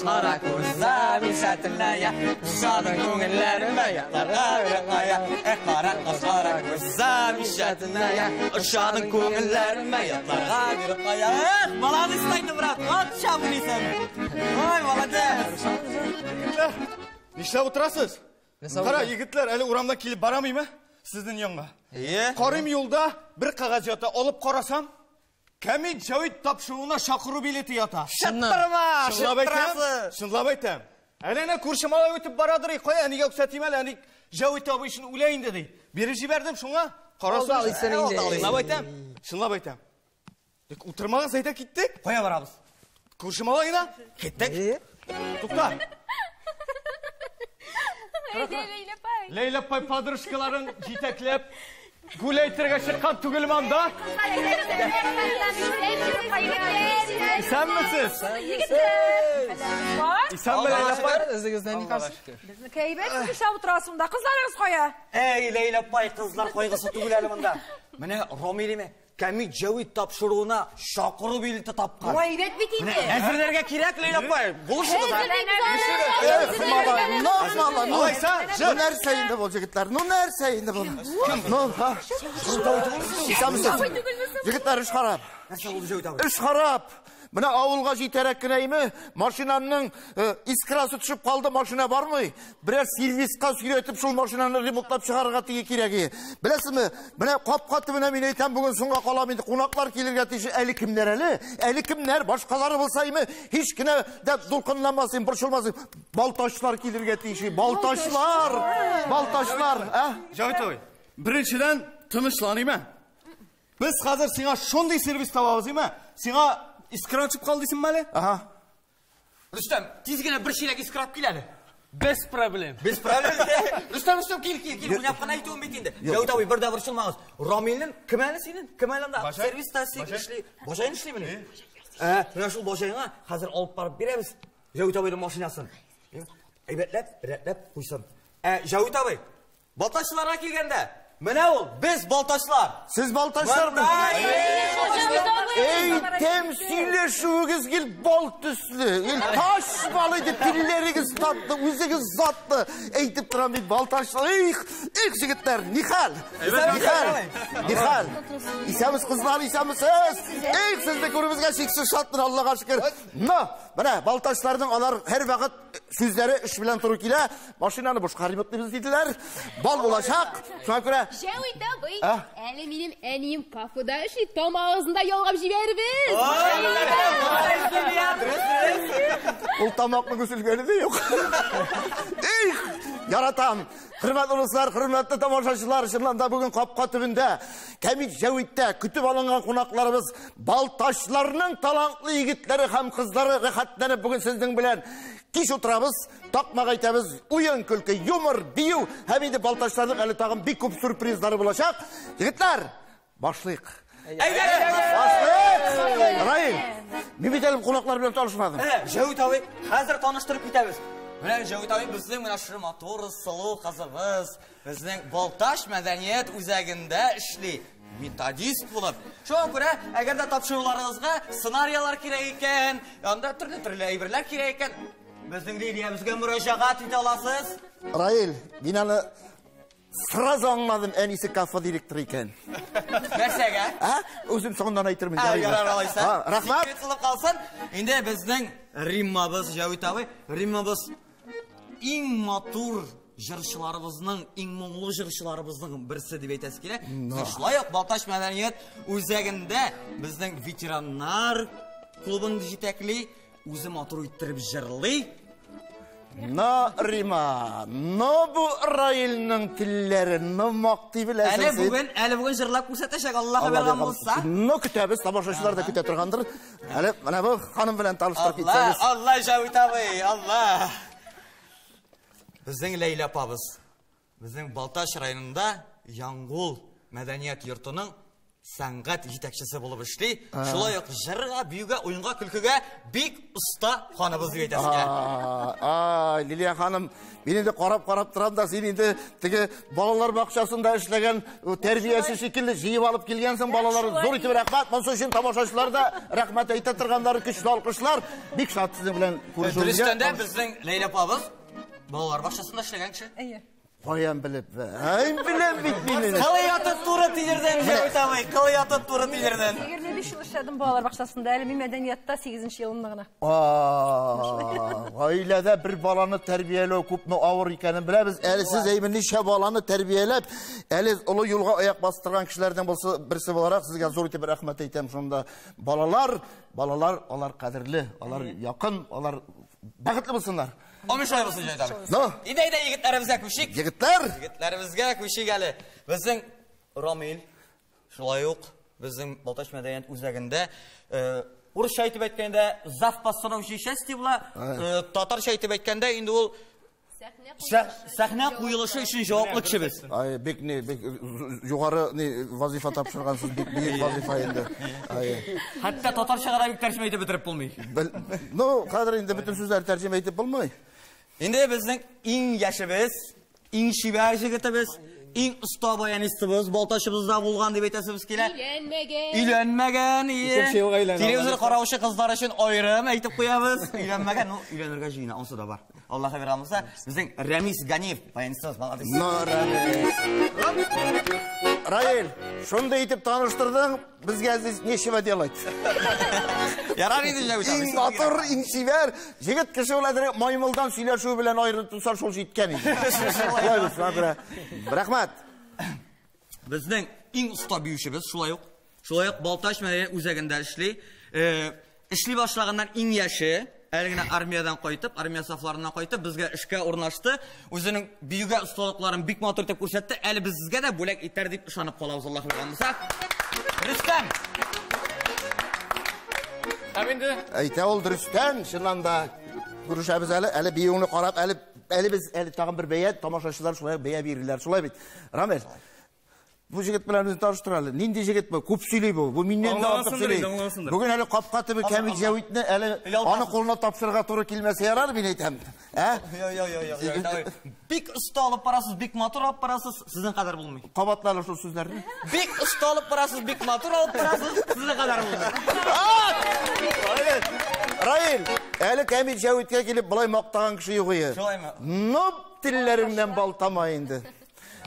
Кара күз замечательная, Ошадың күңелләремә, ятларга бер кая. Эх, кара каш, кара күз замечательная, Ошадың күңелләремә, ятларга бер кая. Эх, молодец, инде, брат, вот чабылыйсың. Ой, молодец. Егетләр, нишләп утырасыз? Кара, егетләр, әле урамдан килеп барамыймы? Сезнең янга. Ие. Карыйм, юлда бер кәгазь ята, алып карасам, Кәмит Җәвит тапшыруына чакыру билеты ята. Шыттырма, Чынлап әйтәм, шыттырасыз. чынлап әйтәм. Әле әнә күрше малай үтеп барадыр, кая әнигә күрсәтим әле, әни Җәвит абый өчен үлә инде ди. Биреп җибәрдем шуңа. Карасам, Алдалыйсың инде. Чынлап әйтәм, чынлап әйтәм. Тик утырмагыз, әйдә киттек. Кая барабыз? Күрше малаена. Киттек. Тукта. Әйдә, Ләйлә апай. Ләйлә апай подружкаларын җитәкләп гүләйтергә чыккан түгелме анда? Исәнмесез? Исәнме, Ләйлә апай? Үзегездән ни хәл? Безнеке әйбәт, сез нишләп утырасың да? Кызларыгыз кая? Әй, Ләйлә апай, кызлар кайгысы түгел әле монда. Менә Ромилеме Кәмит Җәвит тапшыруына чакыру билеты тапкан. Ой, әйбәт бит инде. Әзерләргә кирәк, Ләйлә апай. Булышыгыз. Эх, малай, ну, малай, ну, Алайса, ну нәрсә инде бу, егетләр, ну нәрсә инде бу? Ну, ха? Исәнмесез. Егетләр, эш харап. Нәрсә булды, Җәвит абый? Эш харап. Менә авылга җитәрәк кенә име, машинамның искрасы төшеп калды, машина бармый. Берәр сервиска сөйрәтеп шул машинаны ремонтлап чыгарырга тиге кирәк. Беләсезме, менә капка төбенә мин әйтәм, бүген соңга калам инде, кунаклар килергә тиеш. Әле кемнәр әле? Әле кемнәр? Башкалары булса име, һич кенә дә дулкынланмас идем, борчылмас идем. Балтачлар килергә тиеш. Балтачлар! Балтачлар, ә? Җәвит абый, беренчедән тынычланыйм, ә? Без хәзер сиңа шундый сервис табабыз, име? Сиңа искра төшеп калды дисеңме әле? Ага. Рөстәм, тиз генә бер чиләк искра алып кил әле. Без проблем. Без проблем. Рөстәм, Рөстәм, кил, кил, кил. Уйнап кына әйтүем бит инде. Җәвит абый, бер дә борчылмагыз. Рамилнең кем әле синең? Кем әле анда? Бажай? Сервиста Бажай? эшли. Бажайны эшлимени? Менә шул бажайга хәзер алып барып бирәбез Җәвит абыйның машинасын. Әйбәтләп, рәтләп куйсын. Җәвит абый, балтачларга килгәндә, менә ул, без балтачлар. Сез балтачлармы? Әйтәм, сөйләшүегез гел бал төсле, гел таш бал иде, телләрегез татлы, үзегез затлы. Әйтеп торам бит, балтачлар. Их, их, егетләр, нихәл? Нихәл? Нихәл? Исәнмесез, кызлар, исәнмесез? Эх, сезне күрүебезгә чиксез шатмын, Аллага шөкер. Но, менә балтачларның алар һәрвакыт сүзләре эш белән туры килә. Машинаны бушка ремонтлыйбыз диделәр. Бал булачак. Шуңа күрә Җәвит абый, А? әле минем әнием кафеда эшли, тамак авызында ялгап җибәрбез. Ул тамакның өзелгәне дә юк. Эх, яратам. Хөрмәтле дуслар, хөрмәтле тамашачылар, чыннан да бүген капка төбендә Кәмит Җәвиттә көтеп алынган кунакларыбыз Балтачларның талантлы егетләре һәм кызлары рәхәтләнеп бүген сезнең белән кич утырабыз, такмак әйтәбез, уен, көлке, юмор, бию һәм инде Балтачларның әле тагын бик күп сюрпризлары булачак. Егетләр, башлыйк. Башлыйк! Раил, мин бит әле кунаклар белән танышмадым. Җәвит абый, хәзер таныштырып китәбез. Менә Җәвит абый безнең менә шушы матур, сылу кызыбыз, безнең Балтач мәдәният үзәгендә эшли, методист булып. Шуңа күрә, әгәр дә тапшыруларыгызга сценариялар кирәк икән, анда төрле-төрле әйберләр кирәк икән, безнең Лилиябезгә мөрәҗәгать итә аласыз. Раил, мин аны сразу аңладым, әнисе кафе директоры икән. Нәрсәгә? Ә? Үзем соңыннан әйтермен, Ә, ярыймы? ярар алайса. Ха, рәхмәт. Секрет булып калсын. Инде безнең Риммабыз, Җәвит абый, Риммабыз иң матур җырчыларыбызның, иң моңлы җырчыларыбызның берсе дип әйтәсе килә. Шулай ук Балтач мәдәният үзәгендә безнең ветераннар клубын җитәкли, үзе матур иттереп җырлый. Но, Рима, но бу Раилнең телләре, но мактый беләсең Әле син. бүген, әле бүген җырлап күрсәтәчәк, Аллаһ Алла биргән биргән булса. Но көтәбез, тамашачылар да көтә торгандыр. Әле менә бу ханым белән таныштырып Алла, китсәгез. Алла, Җәвит абый, Алла. Безнең Ләйлә апабыз, безнең Балтач районында Яңгул мәдәният йортының сәнгать җитәкчесе булып эшли. Шулай ук җырга, биюгә, уенга, көлкегә бик оста ханыбыз дип әйтәсе килә. Ай, Лилия ханым, мин инде карап-карап торам да, син инде теге балалар бакчасында эшләгән тәрбияче шикелле җыеп алып килгәнсең балаларны. Зур итеп рәхмәт. Монысы өчен тамашачылар да рәхмәт әйтә торганнары, көчле алкышлар. Бик шат сезнең белән күрешүгә. Дөрестән дә безнең Ләйлә апабыз балалар бакчасында эшләгән кеше. Әйе. Каян белеп? Ай, беләм бит мин. Кылый ятып туры тилердән, Җәвит абый, кылый ятып туры тилердән. 25 ел эшләдем балалар бакчасында, әле мин мәдәниятта 8 елымны гына. Гаиләдә бер баланы тәрбияләү күпме авыр икәнен беләбез. Әле сез әйме ничә баланы тәрбияләп, әле олы юлга аяк бастырган кешеләрдән булса берсе буларак сезгә зур итеп рәхмәт әйтәм. Шунда балалар, балалар алар кадерле, алар якын, алар бәхетле булсыннар. Амин шулай булсын, Җәвит абый. Ну, Әйдә, әйдә, егетләребезгә күчик. Егетләр! Егетләребезгә күчик әле. Безнең Рамил шулай ук безнең Балтач мәдәният үзәгендә, урысча әйтеп әйткәндә, зав постановочной части була, татарча әйтеп әйткәндә инде ул сәхнә куелышы өчен җаваплы кешебез. Ай, бик ни, бик югары ни вазифа тапшыргансыз, бик бөек вазифа инде. Ай. Хәтта татарчага да бик тәрҗемә итеп бетереп булмый. Ну, хәзер инде бөтен сүзләр тәрҗемә итеп булмый. Инде безнең иң яшебез, иң чибәр җегетебез, иң оста баянистыбыз, Балтачыбызда булган дип әйтәсебез килә. Өйләнмәгән. Өйләнмәгән, ие. Икенче елга өйләнә. Телевизор караучы кызлар өчен аерым әйтеп куябыз. Өйләнмәгән, ну, өйләнергә җыена, ансы да бар. Аллаһ биргән булса, безнең Рәмис Ганиев баянистыбыз, молодец. Но, Рәмис. Раил, шундый итеп таныштырдың, безгә здесь нечего делать. Ярар инде, Җәвит абый. Иң матур, иң чибәр җегет кеше белән маймылдан сөйләшү белән аерылып торса шул җиткән инде. Шулай бит, шуңа күрә. Рәхмәт. Безнең иң оста биючебез шулай ук. Шулай ук Балтач мәдәният үзәгендә эшли. Эшли башлаганнан иң яше, әле генә армиядән кайтып, армия сафларыннан кайтып, безгә эшкә урнашты. Үзенең биюгә осталыкларын бик матур итеп күрсәтте. Әле безгә дә бүләк итәр дип ышанып калабыз, Аллаһ биргән булса. Рөстәм! Һәм инде Әйтә ул Рөстәм, чыннан да күрешәбез әле, әле биюеңне карап, әле, әле без әле тагын бер бәя, тамашачылар шулай бәя бирерләр. Шулай бит. Рамил, бу җегет белән үзен таныштыр әле. Нинди җегет бу? Күп сөйли бу. Бу миннән дә артык Аңласындыр сөйли. инде, аңласындыр. Бүген әле капка төбе Кәмит Җәвитне әле аны кулына тапшырырга туры килмәсә ярар, мин әйтәм. Ә? Йо, йо, йо, йо, йо. Бик оста алып барасыз, бик матур алып барасыз, сезнең кадәр булмый. Кабатла әле шул сүзләрне. Бик оста алып барасыз, бик матур алып барасыз, сезнең кадәр булмый. Раил, әле Кәмит Җәвиткә килеп болай мактаган кеше юк ие. Шулаймы? Ну, телләреңнән бал тама инде.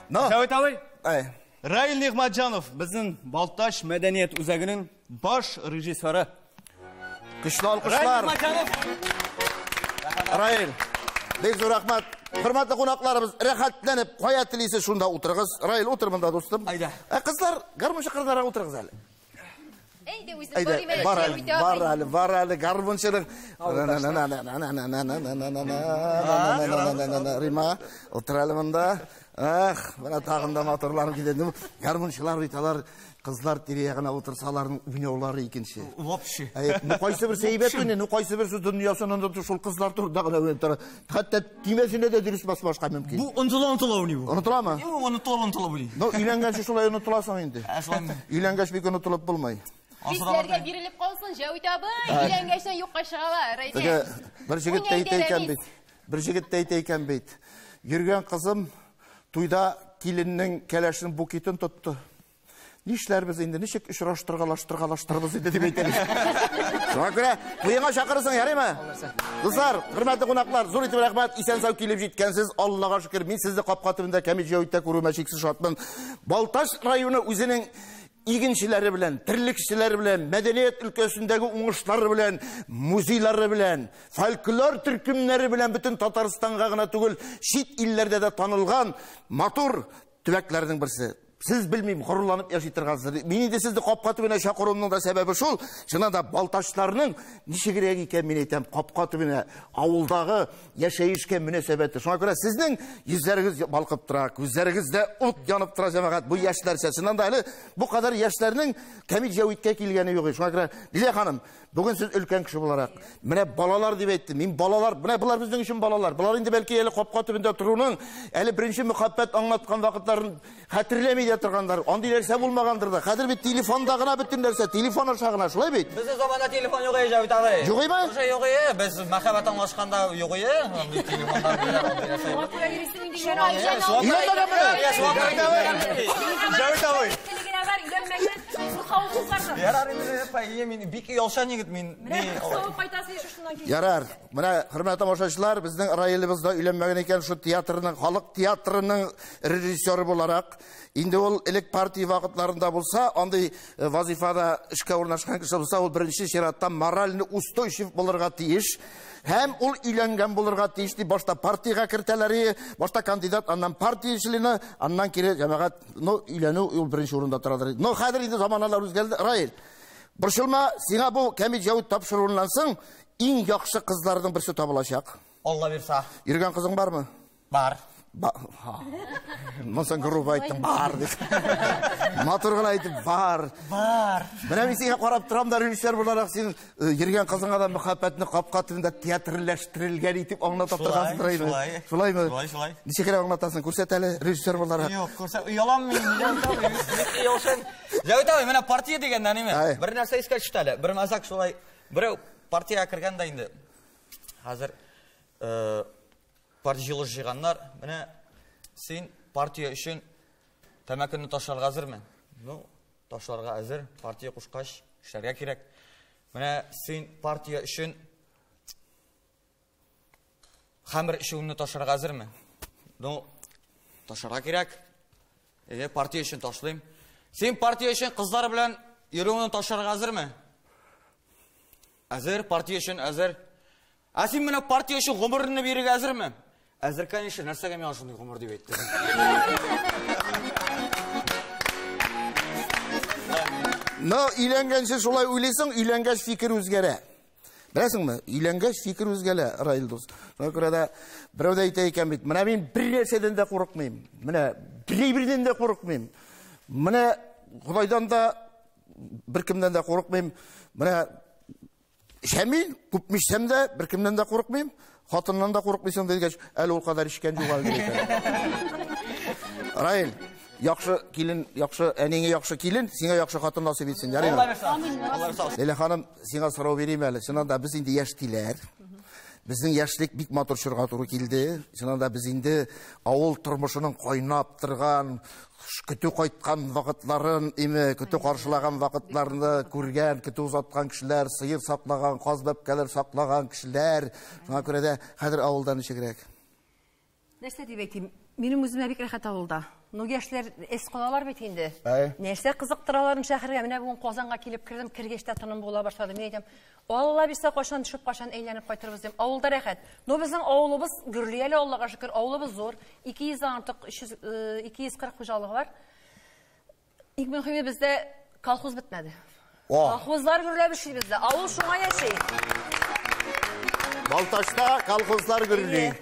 Ну, Җәвит абый, ай. Раил Нигъмәтҗанов безнең Балтач мәдәният үзәгенең баш режиссеры. Көчле Раил алкышлар. Нигъмәтҗанов. Раил, бик зур рәхмәт. Хөрмәтле кунакларыбыз, рәхәтләнеп, кая телисез шунда утырыгыз. Раил, утыр монда, дустым. Әйдә. Ә кызлар, гармунчы кызларга утырыгыз әле. Әйдә, үзем Әйдә, барыйм әле, бар әле, Җәвит абый. бар әле, бар әле, гармунчының. Рима, утыр әле монда. Ах, менә тагын да матурланып китә. Гармунчылар бит алар, кызлар тирә-ягына утырса, аларның уйнаулары икенче. Вообще. Әй, ну кайсы берсе әйбәт уйный, ну кайсы берсе дөньясының да шул кызлар турында гына уйлап тора. Хәтта тимәсенә дә дөрес басмашка мөмкин. Бу онытыла онытыла уйный бу. Онытыламы? Юк, онытыла онытыла уйный. Ну, өйләнгәнче шулай онытыласың инде. Ә, шулаймы? Өйләнгәч бик онытылып булмый. Хисләргә бирелеп калсын, Җәвит абый, өйләнгәчтән юкка чыгалар, әйдә. Теге бер җегет тә әйтә Уйна икән әйдә, бит. Бер җегет тә әйтә икән бит. Йөргән кызым туйда киленнең кәләшен букетын тотты. Нишләрбез инде, ничек очраштыргалаштыргалаштырбыз инде дип әйтәбез. Шуңа күрә туеңа чакырырсың, ярыймы? Дуслар, хөрмәтле кунаклар, зур итеп рәхмәт, исән-сау килеп җиткәнсез. Аллага шөкер, мин сезне капка төбендә Кәмит Җәвиттә күрүемә чиксез шатмын. Балтач районы үзенең игенчеләре белән, терлекчеләре белән, мәдәният өлкәсендәге уңышлары белән, музейлары белән, фольклор төркемнәре белән бөтен Татарстанга гына түгел, чит илләрдә дә танылган матур төбәкләрнең берсе. Сез белмим, горурланып яши торгансыз. Мин инде сезне капка төбенә чакыруымның да сәбәбе шул. Чыннан да Балтачларның ничегрәк икән, мин әйтәм, капка төбенә, авылдагы яшәешкә мөнәсәбәте. Шуңа күрә сезнең йөзләрегез балкып тора, күзләрегездә ут янып тора, җәмәгать. Бу яшьләрчә. Чыннан да әле бу кадәр яшьләрнең Кәмит Җәвиткә килгәне юк. Шуңа күрә, Лилия ханым, бүген сез өлкән кеше буларак, менә балалар дип әйттем. Мин балалар, менә болар безнең өчен балалар. Болар инде бәлки әле капка төбендә торуның, әле беренче мөхәббәт аңлаткан вакытларын Хәтерләми дә торганнар. Андый нәрсә булмагандыр да. Хәзер бит телефонда гына бөтен нәрсә, телефон аша гына, шулай бит? Безнең заманда телефон юк иде, Җәвит абый. Юк име? Уже юк иде. Без мәхәббәт аңлашканда юк иде. Андый телефоннар белән андый нәрсә юк. Өйләнмәгәнме? Җәвит абый. Теле генә бар, өйләнмәгән. Сылтау кызларны. Ярар инде, апа, ие, мин бик оялчан егет мин. Менә савып кайтасы шушыннан килеп. Ярар. Менә, хөрмәтле тамашачылар, безнең Раилебез дә өйләнмәгән икән, шул театрның, халык театрының режиссеры буларак, инде ул элек партия вакытларында булса, андый вазифада эшкә урнашкан кеше булса, ул беренче чиратта морально устойчив булырга тиеш. Һәм ул өйләнгән булырга тиеш дип башта партиягә кертәләр, башта кандидат, аннан партия члены, аннан кире җәмәгать, ну, өйләнү ул беренче урында торадыр. Но хәзер инде заманалар үзгәрде. Раил, борчылма, сиңа бу Кәмит Җәвит тапшыруыннан соң иң яхшы кызларның берсе табылачак. Алла бирса. Йөргән кызың бармы? Бар. Монсын грубо әйттең, бар дип. Матур гына әйтеп, бар. Бар. Менә мин сиңа карап торам да, режиссер буларак син йөргән кызыңа да мәхәббәтне капка төбендә театрләштерелгән итеп аңлата торгансың инде. Шулай. Шулаймы? Шулай, шулай. Ничек аңлатасың? Күрсәт әле, режиссер буларак. Юк, күрсәт, оялам мин, Җәвит абый, бик оялчан. Җәвит абый, менә партия дигәннән ниме? Бер нәрсә искә төште әле. Бер мәзәк шулай. Берәү партиягә кергән дә инде. Хәзер партия җыелыш җыйганнар. Менә син партия өчен тәмәкене ташларга әзерме? Ну, ташларга әзер. Партия кушкач, эшләргә кирәк. Менә син партия өчен хәмер эчүеңне ташларга әзерме? Ну, ташларга кирәк. Әйе, партия өчен ташлыйм. Син партия өчен кызлар белән йөрүеңне ташларга әзерме? Әзер, партия өчен әзер. Ә син менә партия өчен гомереңне бирергә әзерме? Әзер, конечно, нәрсәгә миңа шундый гомер дип әйтте. Но өйләнгәнче шулай уйлыйсың, өйләнгәч фикер үзгәрә. Беләсеңме? Өйләнгәч фикер үзгәрә, Раил дус. Шуңа күрә дә берәү дә әйтә икән бит, менә мин бер нәрсәдән дә курыкмыйм. Менә бер-бердән дә курыкмыйм. Менә Ходайдан да беркемнән дә курыкмыйм. Менә эчәм, күпме эчсәм дә беркемнән дә курыкмыйм. Хатыннан да курыкмыйсың дигәч, әле ул кадәр эчкән юк әле дип әйтә. Раил, яхшы килен, яхшы әниңә яхшы килен, сиңа яхшы хатын насыйп итсен. Ярыймы? Алла бирсә. Ләйлә ханым, сиңа сорау бирим әле. Чыннан да без инде яшьтиләр. Безнең яшьлек бик матур чорга туры килде. Чыннан да без инде авыл тормышының кайнап торган, көтү кайткан вакытларын, име, көтү каршылаган вакытларны күргән, көтү узаткан кешеләр, сыер саклаган, каз бәбкәләр саклаган кешеләр. Шуңа күрә дә хәзер авылда ничегрәк? Нәрсә дип әйтим? Минем үземә бик рәхәт авылда. Ну, яшьләр эс калалар бит инде. Нәрсә кызыктыраларын шәһәргә. Менә бүген Казанга килеп кердем, кергәч тә тыным була башлады. Мин әйтәм, Алла бирсә, кайчан төшеп, кайчан әйләнеп кайтырбыз дим. Авылда рәхәт. Но безнең авылыбыз гөрли әле, Аллага шөкер, авылыбыз зур. 200 дән артык, 240 хуҗалыгы бар. Иң мөһиме бездә колхоз бетмәде. Колхозлар гөрләп эшли бездә. Авыл шуңа яши. Балтачта колхозлар гөрли.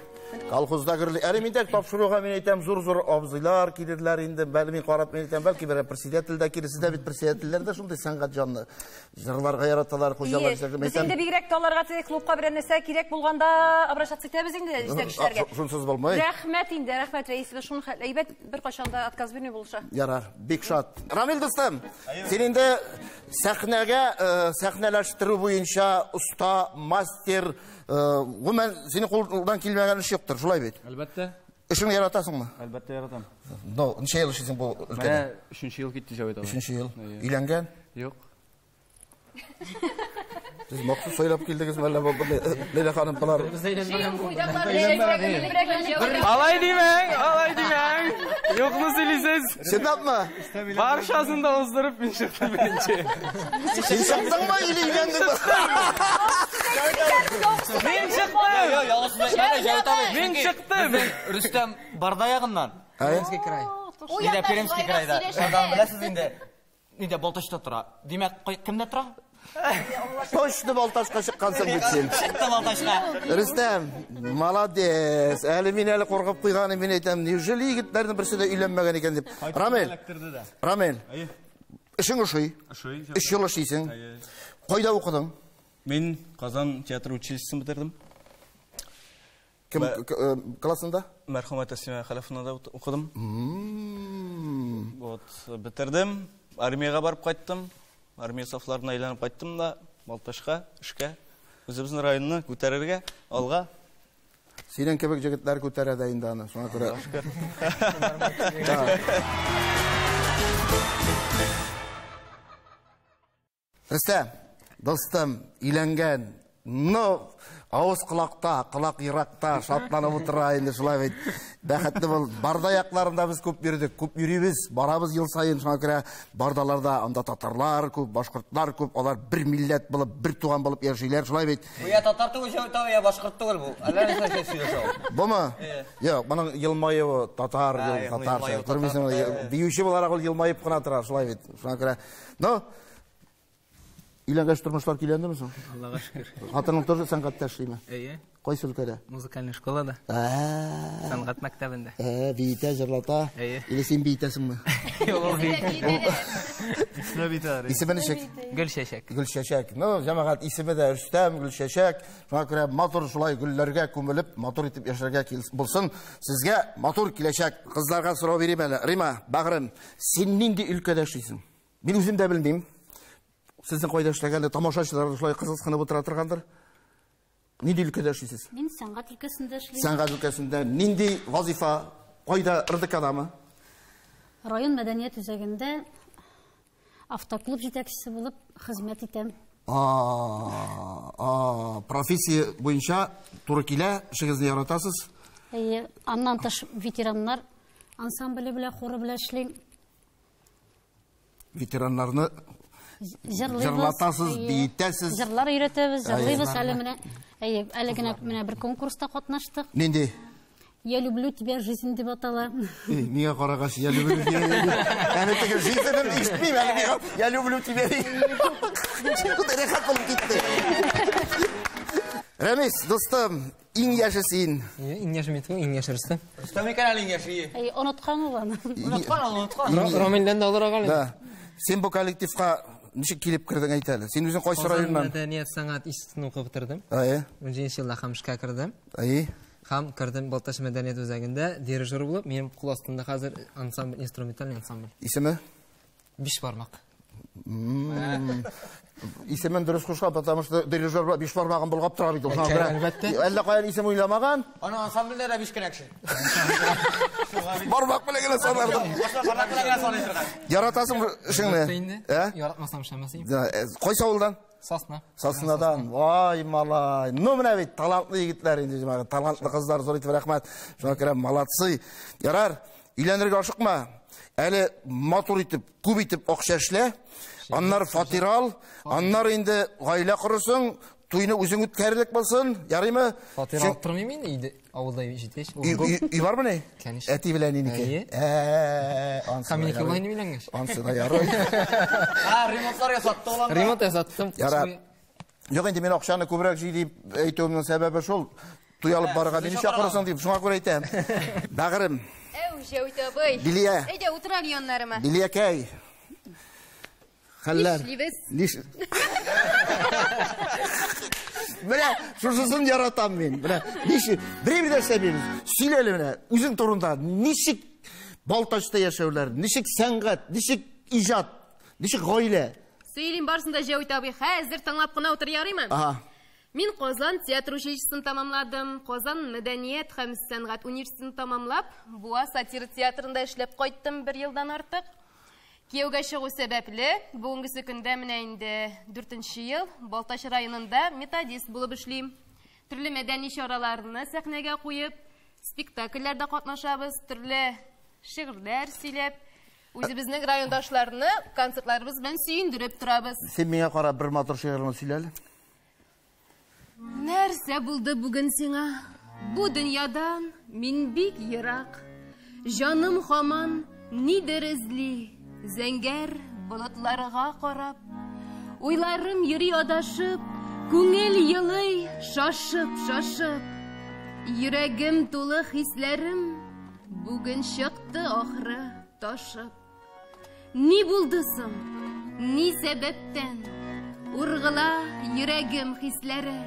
Колхозда гөрли. Әле мин дә тапшыруга мин әйтәм, зур-зур абзыйлар килерләр инде. Бәлки мин карап мин әйтәм, бәлки берәр председатель дә килер. Сездә бит председательләр дә шундый сәнгать җанлы. Җырларга яраталар, хуҗалар җырлар. Без инде бигрәк тә аларга теге клубка берәр нәрсә кирәк булганда обращаться итәбез инде җитәкчеләргә. Шунсыз булмый. Рәхмәт инде, рәхмәт рәисебез, шуны хәтле әйбәт, беркайчан да отказ бирми булыша. Ярар, бик шат. Рамил дустым, син инде сәхнәгә, сәхнәләштерү буенча оста, мастер, гомумән синең кулдан килмәгән эш юктыр, шулай бит? Әлбәттә. Эшеңне яратасыңмы? Әлбәттә яратам. Ну, ничә ел эшлисең бу өлкәдә? Менә өченче ел китте, Җәвит абый. Өченче ел. Әйе. Өйләнгән? Юк. Сез махсус сайлап килдегезме әллә бу Ләйлә ханым болар? Алай димәң, алай димәң. Юкны сөйлисез. Чынлапмы? Барчасын да уздырып мин чыктым беренче. Син чыктыңмы или өйләндеңме? Мин чыктым. Йо, ялгыш әйтмә, Җәвит абый. Мин чыктым. Рөстәм Барда ягыннан. Пермский край. Нидә Пермский крайда. Шунда беләсез инде. Нидә Балтачта тора. Димәк, кемдә тора? Точно Балтачка чыккансың бит син. Чыкты Балтачка. Рөстәм, молодец. Әле мин әле куркып куйганым, мин әйтәм, неужели егетләрнең берсе дә өйләнмәгән икән дип. Рамил, Рамил. Эшең ошый. Ошый. Өч ел эшлисең. Кайда укыдың? Мин Казан театр училищесын бетердем. Кем классында? Мәрхүмә Тәслимә Хәләфовнада укыдым. Вот, бетердем, армиягә барып кайттым. Армия сафларына әйләнеп кайттым да Балтачка, эшкә, үзебезнең районны күтәрергә, алга. Синең кебек җегетләр күтәрә дә инде аны, шуңа күрә. Рөстәм, достым, өйләнгән, но авыз колакта, колак еракта, шатланып утыра инде шулай бит. Бәхетле бул. Барда якларында без күп йөрдек, күп йөрибез, барабыз ел саен, шуңа күрә бардаларда анда татарлар күп, башкортлар күп, алар бер милләт булып, бер туган булып яшиләр, шулай бит. Бу я татар түгел, Җәвит абый, я башкорт түгел бу. Әллә нәрсә сөйләшә ул. Бумы? Юк, моның елмаюы татар, татарча. Күрмисеңме? Биюче буларак ул елмаеп кына тора, шулай бит. Шуңа күрә, ну, өйләнгәч тормышлар көйләндеме соң? Аллага шөкер. Хатының тоже сәнгатьтә эшлиме? Әйе. Кайсы өлкәдә? Музыкальный школада. Сәнгать мәктәбендә. Биетә, җырлата. Әйе. Или син биетәсеңме? Юк, ул бии. Исеме ничек? Гөлчәчәк. Гөлчәчәк. Ну, җәмәгать, исеме дә Рөстәм, Гөлчәчәк. Шуңа күрә матур шулай гөлләргә күмелеп, матур итеп яшәргә булсын. Сезгә матур киләчәк. Кызларга сорау бирим әле. Рима, бәгърем, син нинди өлкәдә эшлисең? Мин үзем дә белмим. Сезнең кайда эшләгәнне тамашачылар шулай кызыксынып утыра торгандыр. Нинди өлкәдә эшлисез? Мин сәнгать өлкәсендә эшлим. Сәнгать өлкәсендә нинди вазифа, кайда, РДКдамы? Район мәдәният үзәгендә автоклуб җитәкчесе булып хезмәт итәм. Профессия буенча туры килә, эшегезне яратасыз? Әйе, аннан тыш ветераннар ансамбле белән, хоры белән эшлим. Ветераннарны җырлатасыз, биетәсез. Җырлар өйрәтәбез, җырлыйбыз әле менә. Әйе, әле генә менә бер конкурста катнаштык. Нинди? Я люблю тебя, жизнь дип атала. Миңа карагач, я люблю тебя. Әле теге жизнен ишетмим, әле миңа я люблю тебя. Рәхәт булып китте. Рәмис, дустым, иң яше син. Иң яше мин түгел, иң яше Рөстәм. Рөстәм икән әле иң яше. Әйе, оныткан ул аны. Оныткан ул, оныткан. Рамилдән дә олырак әле. Да. Син бу коллективка ничек килеп кердең әйт әле? Син үзең кайсы районнан? Мәдәният сәнгать институтын укып бетердем. Әйе. 17 елда һәм эшкә кердем. Әйе. Һәм кердем Балтач мәдәният үзәгендә дирижер булып, минем кул астында хәзер ансамбль, инструменталь ансамбль. Исеме? Биш бармак. Исемен дөрес кушкан, потому что дирижер булып биш бармагын болгап тора бит ул. Әлбәттә. Әллә каян исем уйламаган? Аның ансамбльдә дә биш кенә кеше. Бармак белән генә санардым. Бармак белән генә саный торган. Яратасың эшеңне? Ә? Яратмасам эшләмәс идем. Кайсы авылдан? Сосна. Соснадан. Вай, малай. Ну, менә бит талантлы егетләр инде, җәмәгать. Талантлы кызлар, зур итеп рәхмәт. Шуңа күрә молодцы. Ярар, өйләнергә ашыкма. Әле матур итеп, күп итеп акча эшлә. Аннары фатир ал, аннары инде гаилә корырсың, туйны үзең үткәрерлек булсын, ярыймы? Фатир алып тормыйм инде, өйдә, авылда җиткәч. Өй бармы ни? Конечно. Әти белән инеке. Ансы. Һәм минеке булай инде өйләнгәч. Ансы да ярый. Ремонтлар ясатты ул анда. Ремонт ясаттым. Ярар. Юк инде мин акчаны күбрәк җый дип әйтүемнең сәбәбе шул. Туй алып барырга мине чакырасың дип, шуңа күрә әйтәм. Бәгырем. Әү, Җәвит абый. Дилия. Әйдә, утыр әле яннарыма. Дилиякәй. Хәлләр. Нишлибез? Ниш. Менә шушысын яратам мин. Менә ничек бер бер нәрсә бирегез. Сөйлә әле менә үзең турында. Ничек Балтачта яшәүләр, ничек сәнгать, ничек иҗат, ничек гаилә? Сөйлим барысын да, Җәвит абый. Хәзер тыңлап кына утыр, ярыймы? Ага. Мин Казан театр училищесын тамамладым. Казан мәдәният һәм сәнгать университетын тамамлап, Буа сатира театрында эшләп кайттым бер елдан артык. Кияүгә чыгу сәбәпле, бүгенгесе көндә менә инде 4нче ел Балтач районында методист булып эшлим. Төрле мәдәни чараларны сәхнәгә куеп, спектакльләрдә катнашабыз, төрле шигырьләр сөйләп, үзебезнең райондашларны концертларыбыз белән сөендереп торабыз. Син миңа карап бер матур шигырьне сөйлә әле. Нәрсә булды бүген сиңа? Бу дөньядан мин бик ерак. Җаным хаман нидер эзли, зәңгәр болытларга карап. Уйларым йөри адашып, күңел елый шашып-шашып. Йөрәгем тулы хисләрем бүген чыкты ахры ташып. Ни булды соң? Ни сәбәптән? Ургыла йөрәгем хисләре.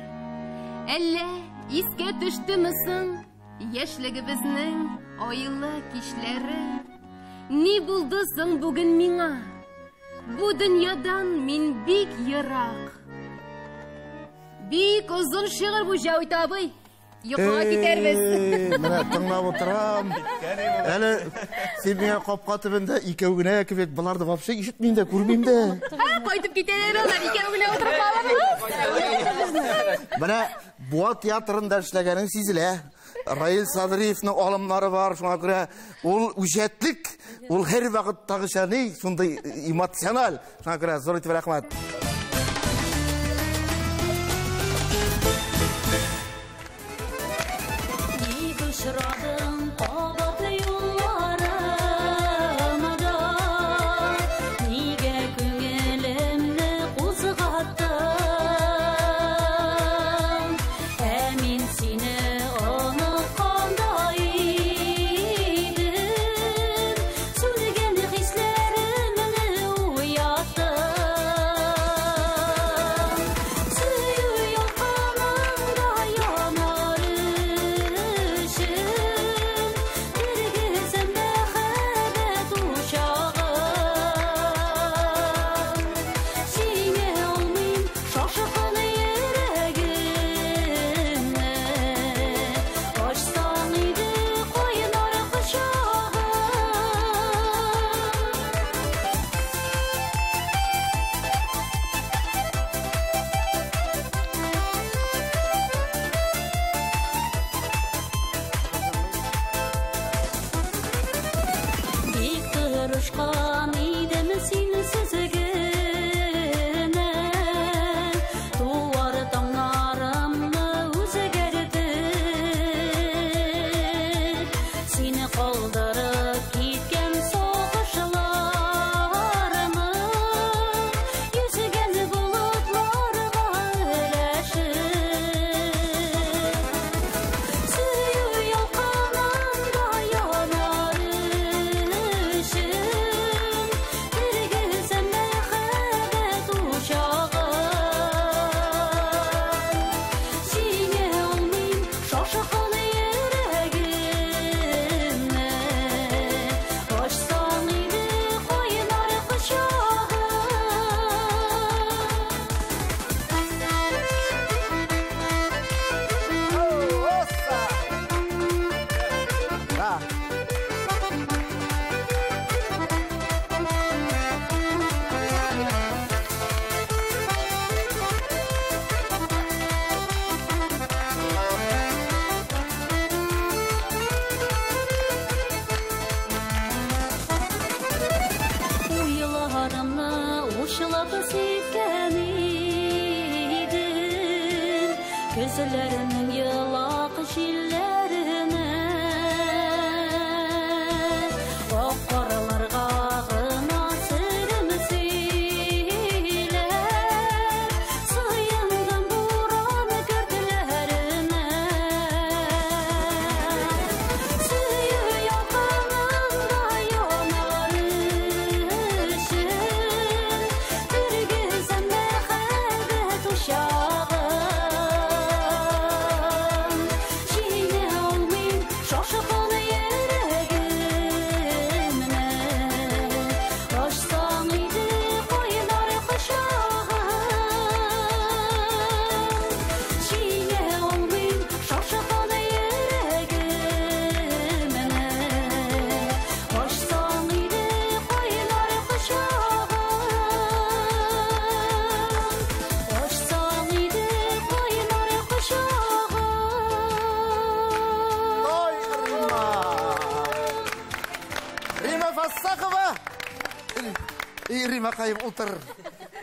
Әллә искә төштеме соң яшьлегебезнең айлы кичләре? Ни булды соң бүген миңа? Бу дөньядан мин бик ерак. Бик озын шигырь бу, Җәвит абый. Йокыга китәрбез. Менә тыңлап утырам. Әле син миңа капка төбендә икәү генә кебек, боларны вообще ишетмим дә, күрмим дә. Һә, кайтып китәләр алар, икәү генә утырып калабыз. Менә Буа театрында эшләгәнең сизелә. Раил Садриевның алымнары бар, шуңа күрә ул үҗәтлек, ул һәр вакыттагыча ни, шундый эмоциональ. Шуңа күрә зур итеп рәхмәт. Ник очрадың кабат юлларымда, нигә күңелемне кузгаттың? Ә мин сине оныткандай идем, сүнгән хисләремне уяттың. Сөю ялкынында янар өчен, тергезәм мәхәббәт учагын. Җиңә алмыйм шашкан йөрәгемне, ачсаң иде кайнар кочагын. Бик тырышкан идем синсез генә, туар таңнарымны үзгәртеп, сине калдырып киткән сагышларымны йөзгән болытларга өләшеп. Сөю ялкынында янар өчен, тергезәм мәхәббәт учагын. Җиңә алмыйм шашкан йөрәгемне, ачсаң иде кайнар кочагын. Да. Уйларымны учлап сипкән идем, көзләрнең елак җилләренә. Ак карларга гына серем сөйләп, сыендым буран көртләренә. Сөю ялкынында янар өчен, тергезәм мәхәббәт учагын. Җиңә алмыйм шашкан йөрәгемне, ачсаң иде кайнар кочагын. Җиңә алмыйм шашкан йөрәгемне, ачсаң иде кайнар кочагын. Ачсаң иде кайнар кочагын. Ой, Рима! Рима Фассахова! Эй, Рима каем, утыр.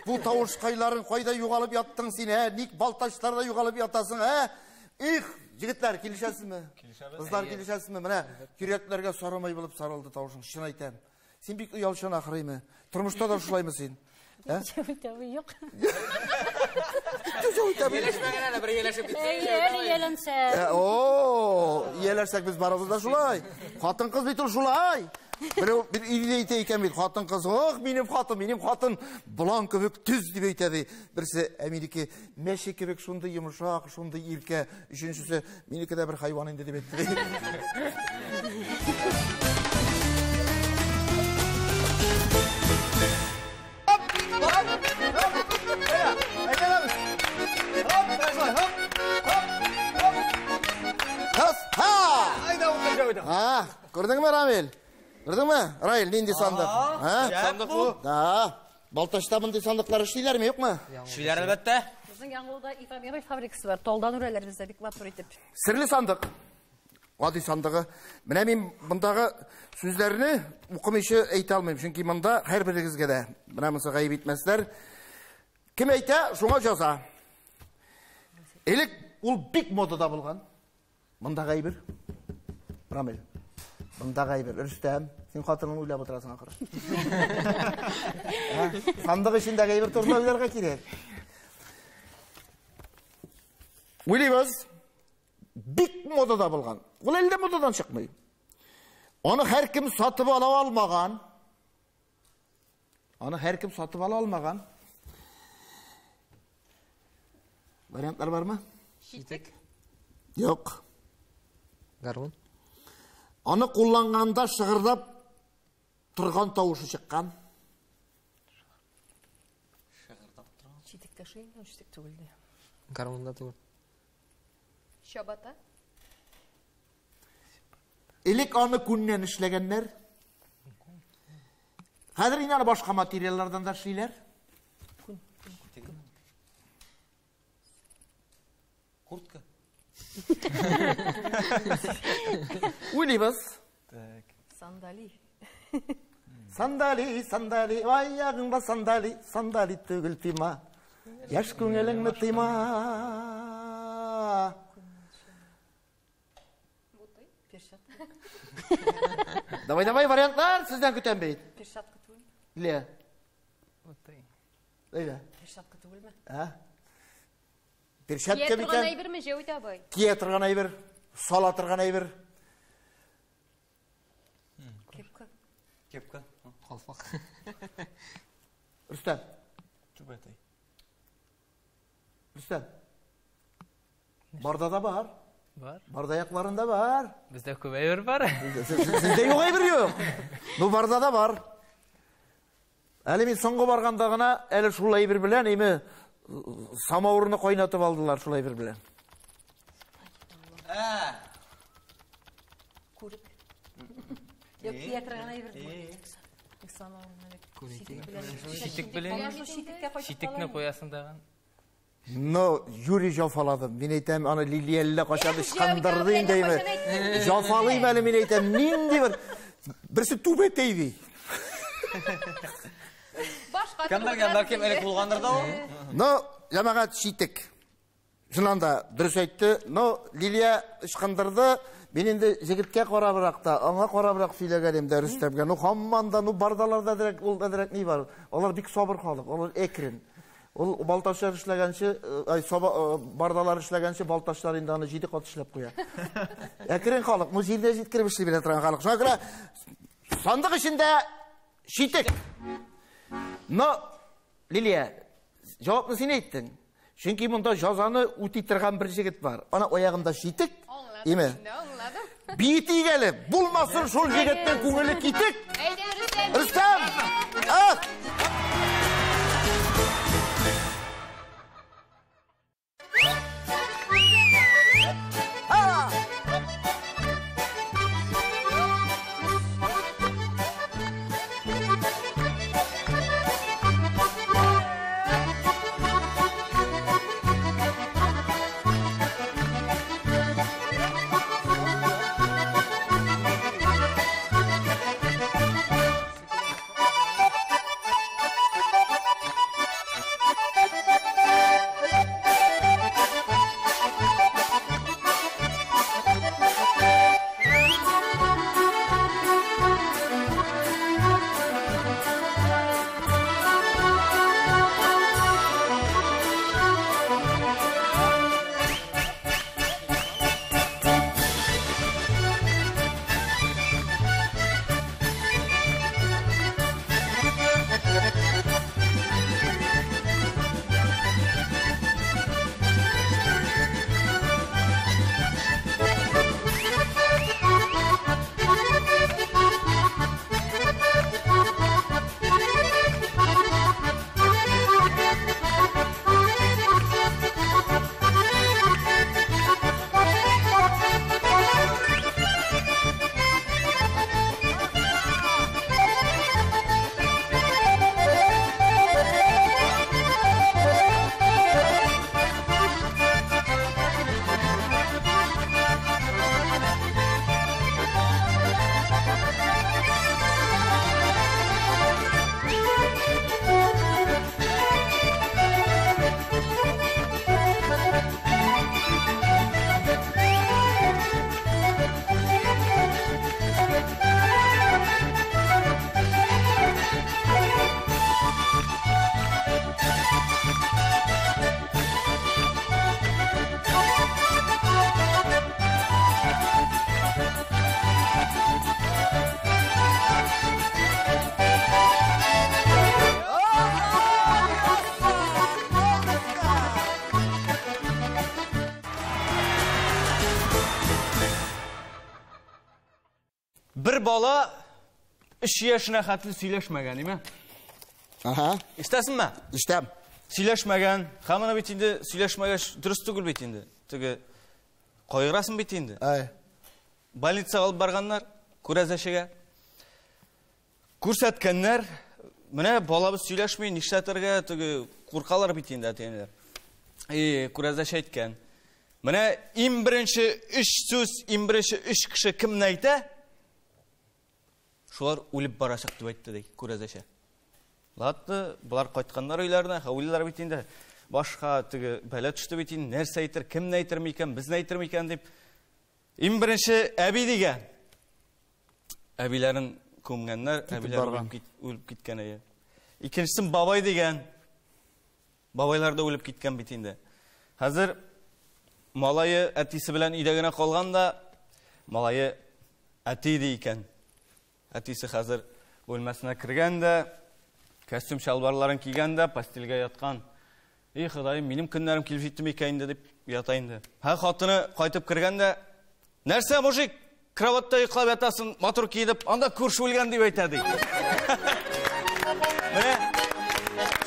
Бу тавышкайларың кайда югалып яттың син, ә? Ник Балтачларда югалып ятасың, ә? Их, егетләр, килешәсезме? Килешәбез. Кызлар, килешәсезме? Менә йөрәкләргә сарымай булып сарылды тавышың, чын әйтәм. Син бик оялчан ахрыймы? Тормышта да шулаймы син? Ә? Җәвит абый, юк. Җәвит абый. Ияләшмәгән әле, бер ияләшеп китсәң. Әйе, әле ияләнсә. О, ияләшсәк без барыбыз да шулай. Хатын-кыз бит ул шулай. Берәү бер өйдә әйтә икән бит, хатын-кыз, ох, минем хатын, минем хатын болан кебек төз дип әйтә ди. Берсе, ә минеке мәче кебек шундый йомшак, шундый иркә. Өченчесе, минеке дә бер хайван инде дип әйтте. Күрдеңме? Раил, нинди сандык? Ага, Сандык бу. Да. Балтачта мондый сандыклар эшлиләрме, юкмы? Эшлиләр, әлбәттә. Безнең Яңгулда Ифамирой фабрикасы бар. Талдан үрәләр бездә бик матур итеп. Серле сандык. Гади сандыгы. Менә мин мондагы сүзләрне укымыйча әйтә алмыйм, чөнки монда һәрберегезгә дә менә монысы гаеп итмәсләр. Кем әйтә, шуңа җаза. Элек ул бик модада булган. Мондагы әйбер. Рамил. Мондагы әйбер. Рөстәм, син хатыныңны уйлап утырасың ахры. Сандык эчендәге әйбер турында уйларга кирәк. Уйлыйбыз. Бик модада булган. Ул әле дә модадан чыкмый. Аны һәркем сатып ала алмаган. Аны һәркем сатып ала алмаган. Вариантлар бармы? Читек. Юк. Гармун. Аны кулланганда шыгырдап торган тавышы чыккан. Шыгырдап торган. Читектә шул инде, читек түгел дә. Гармунда түгел. Чабата. Элек аны күннән эшләгәннәр. Хәзер инде аны башка материаллардан да эшлиләр. Куртка. Уйлыйбыз. Так. Сандали. Сандали, сандали, аягыңда сандали, сандали түгел тыйма. Яшь күңелеңне тыйма. Перчатка. Давай, давай, вариантлар сездән көтәм бит. Перчатка түгел. Ле. Әйдә. Перчатка түгелме? Ә? Перчатка Кия торган микән? әйберме, Җәвит абый? Кия торган әйбер, сала торган әйбер. Кепка. Кепка. Калфак. Рөстәм. Түбәтәй. Рөстәм. Барда да бар. Бар. Барда якларында бар. Бездә күп әйбер бар. Сездә юк әйбер юк. Ну барда да бар. Әле мин соңгы барганда гына әле шул әйбер белән эме самавырны кайнатып алдылар шул әйбер белән. Ә. Күрек. Юк, кия торган әйбер. Читек белән. Читекне куясың дагын. Но Юрий җафалады. Мин әйтәм, аны Лилия әллә кайчан ычкындырды инде. Җафалыйм әле мин әйтәм, нинди бер берсе түбәтәй ди. Башка Кем белгән, бәлкем элек булгандыр да ул. Но җәмәгать читек. Чыннан да дөрес әйтте. Но Лилия ычкындырды. Мин инде җегеткә карабрак та, аңа карабрак сөйләгән идем дә Рөстәмгә. Ну һаман да, ну бардаларда дирәк, ул да дирәк ни бар. Алар бик сабыр халык, алар әкрен. Ул балтачлар эшләгәнче, ай саба бардалар эшләгәнче балтачлар инде аны 7 кат эшләп куя. Әкрен халык, ну җирдә җиткереп эшли белә торган халык. Шуңа күрә сандык эчендә читек. Но Лилия, җавапны син әйттең. Чөнки монда җазаны үти торган бер җегет бар. Ана аягында читек. Име? Аңладым. Битик әле, булмасын шул җегетнең күңеле китек. Әйдә, Рөстәм. Рөстәм! Ах! бала 3 яшенә хәтле сөйләшмәгән, име? Ага. Ишетәсеңме? Ишетәм. Сөйләшмәгән. Һәм аны бит инде сөйләшмәгәч дөрес түгел бит инде. Теге кайгырасың бит инде. Әй. Больницага алып барганнар, күрәзәчегә. Күрсәткәннәр, менә балабыз сөйләшми, нишләтергә, теге куркалар бит инде әти-әниләр. И күрәзәче әйткән. Менә иң беренче 3 сүз, иң беренче 3 кеше кемне әйтә? Шулар үлеп барачак дип әйтте ди күрәзәче. Ладно, болар кайтканнар өйләренә, хәвлиләр бит инде. Башка теге бәла төште бит инде, нәрсә әйтер, кемне әйтер микән, безне әйтер микән дип. Иң беренче әби дигән. Әбиләрен күмгәннәр, әбиләр үлеп киткән әйе. Икенчесен бабай дигән. Бабайлар да үлеп киткән бит инде. Хәзер малае әтисе белән өйдә генә калган да, малае әти ди икән. Әтисе хәзер бүлмәсенә кергән дә, костюм чалбарларын кигән дә, постельгә яткан. Эй, Ходаем, минем көннәрем килеп җитте микән инде дип ята инде. Һә, хатыны кайтып кергән дә, нәрсә, мужик, кроватьта йоклап ятасың, матур киенеп, анда күрше үлгән дип әйтә ди. Менә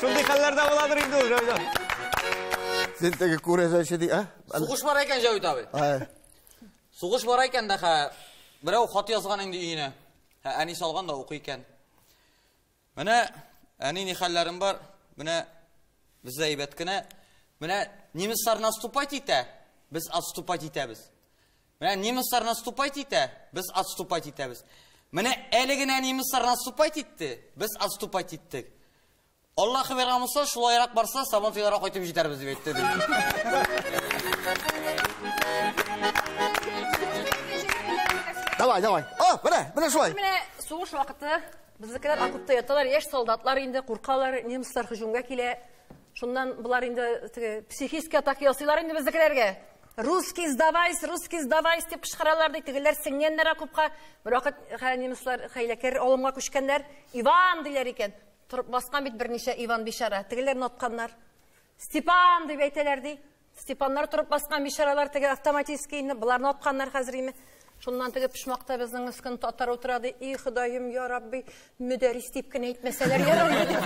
шундый хәлләр дә буладыр инде ул, Җәвит абый. Син теге күрәзәче ди, ә? Сугыш бар икән, Җәвит абый. Ә. Сугыш бар икән дә, хә, берәү хат язган инде өенә. Хә, әни салган да укый икән. Менә әни ни хәлләрем бар, менә бездә әйбәт кенә. Менә немецлар наступать итә, без отступать итәбез. Менә немецлар наступать итә, без отступать итәбез. Менә әле генә немецлар наступать итте, без отступать иттек. Аллаһы биргән булса, шулайрак барса, Сабантуйларга кайтып җитәрбез дип әйтте ди. Давай, давай. О, менә, менә шулай. Менә сугыш вакыты, безнекеләр окопта яталар, яшь солдатлар инде куркалар, немецлар һөҗүмгә килә. Шуннан болар инде теге психический атака ясыйлар инде безнекеләргә. Русский сдавайся, русский сдавайся дип кычкыралар ди, тегеләр сеңгәннәр окопка. Бер вакыт немецлар хәйләкәр алымга күчкәннәр. Иван диләр икән. Торып баскан бит берничә Иван бичара. Тегеләрне атканнар. Степан дип әйтәләр ди. Степаннар торып баскан бичаралар теге автоматический инде, боларны атканнар хәзер име. Шуннан теге почмакта безнең өскен татар утыра ди. И Ходаем, я Рабби, мөдәррис дип кенә әйтмәсәләр ярар ди.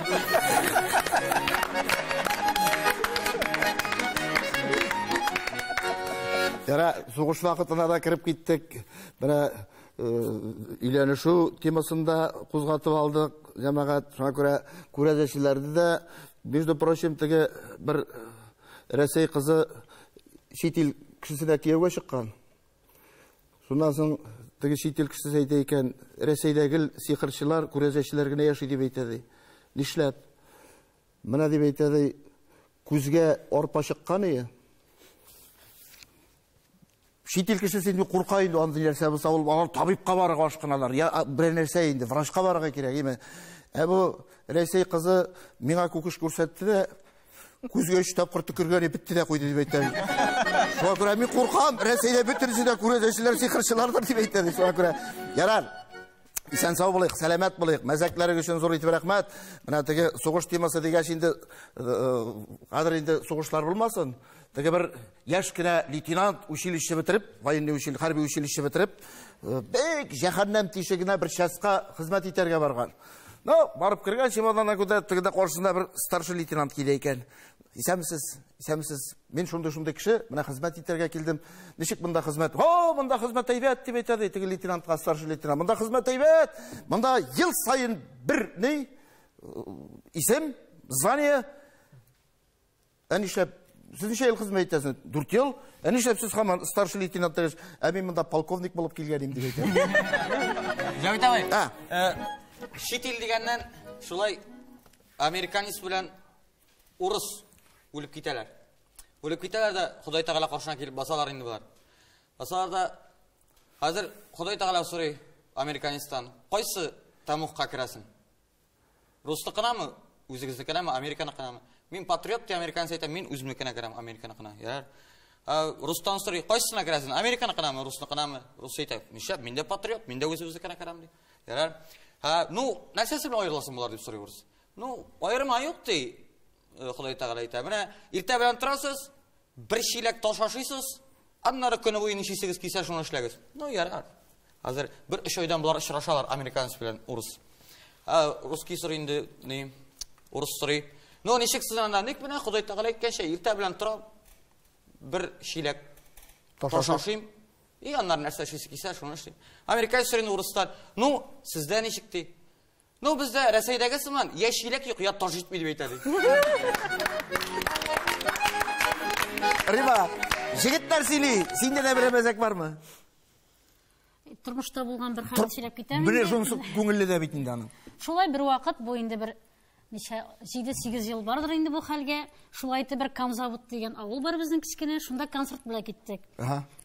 Яра, сугыш вакытына да кереп киттек. Менә өйләнешү темасын да кузгатып алдык, җәмәгать. Шуңа күрә күрәзәчеләрне дә, между прочим, теге бер Рәсәй кызы чит ил кешесенә кияүгә чыккан. Шуннан соң теге чит ил кешесе әйтә икән, Рәсәйдә гел сихырчылар, күрәзәчеләр генә яши дип әйтә ди. Нишләп? Менә дип әйтә ди, күзгә арпа чыккан ие. Чит ил кешесе инде курка инде андый нәрсә булса, ул алар табибка барырга ашкыналар. Я берәр нәрсә инде, врачка барырга кирәк, име? Ә бу Рәсәй кызы миңа күкеш күрсәтте дә, күзгә 3 тапкыр төкергән, бетте дә куйды дип әйтә. Шуңа күрә мин куркам, Рәсәйдә бөтенесе дә күрәзәчеләр, сихырчылардыр дип әйтә. Шуңа күрә ярар. Исән сау булыйк, сәламәт булыйк. Мәзәкләрегез өчен зур итеп рәхмәт. Менә теге сугыш темасы дигәч инде, хәзер инде сугышлар булмасын. Теге бер яшь кенә лейтенант училище бетереп, военный училище, хәрби училище бетереп, бик җәһәннәм тишегенә бер частька хезмәт итәргә барган. Ну, барып кергән чемоданына күтәреп, тегендә каршысында бер старший лейтенант килә икән. Исәнмесез, исәнмесез. Мин шундый-шундый кеше, менә хезмәт итәргә килдем. Ничек монда хезмәт? О, монда хезмәт әйбәт дип әйтә ди теге лейтенантка старший лейтенант. Монда хезмәт әйбәт. Монда ел саен бер ни исем, звание. Ә нишләп сез ничә ел хезмәт итәсез? 4 ел. Ә нишләп сез һаман старший лейтенант дигәч, ә мин монда полковник булып килгән идем дип әйтә. Җәвит абый, чит ил дигәннән шулай американец белән урыс үлеп китәләр. Үлеп китәләр дә Ходай Тәгалә каршына килеп басалар инде болар. Басалар да хәзер Ходай Тәгалә сорый американецтан, кайсы тәмугка керәсең? Русныкынамы, үзегезнекенәме, Американыкынамы? Мин патриот ди американец әйтә, мин үземнекенә керәм, Американыкына. Ярар. Рустан сорый, кайсысына керәсең? Американыкынамы, русныкынамы? Рус әйтә, нишләп, мин дә патриот, мин дә үзебезнекенә керәм ди. Ярар. Ну, нәрсәсе белән аерыласың болар дип сорый урыс. Ну, аерма юк ди, Ходай Тәгалә әйтә. Менә иртә белән торасыз, бер чиләк таш ашыйсыз, аннары көне буе ничисегез килсә шуны эшләгез. Ну, ярар. Хәзер бер өч айдан болар очрашалар американец белән урыс. Русский сорый инде, ни, урыс сорый. Ну, ничек сез анда? Ник менә Ходай Тәгалә әйткәнчә, иртә белән торам, бер чиләк таш ашыйм. И аннары нәрсә эшлисе килсә, шуны эшлим. Американец сорый инде урыстан. Ну, сездә ничек ди? Ну, бездә Рәсәйдәге сыман, я чиләк юк, я таш җитми дип әйтә ди. Рима, җегетләр сөйли, синдә дә берәр мәзәк бармы? Тормышта булган бер хәлне сөйләп китәм. Менә шунысы күңелле дә бит инде аның. Шулай бер вакыт бу инде бер ничә 7-8 ел бардыр инде бу хәлгә. Шулай итеп бер Камзавод дигән авыл бар безнең кечкенә, шунда концерт белән киттек.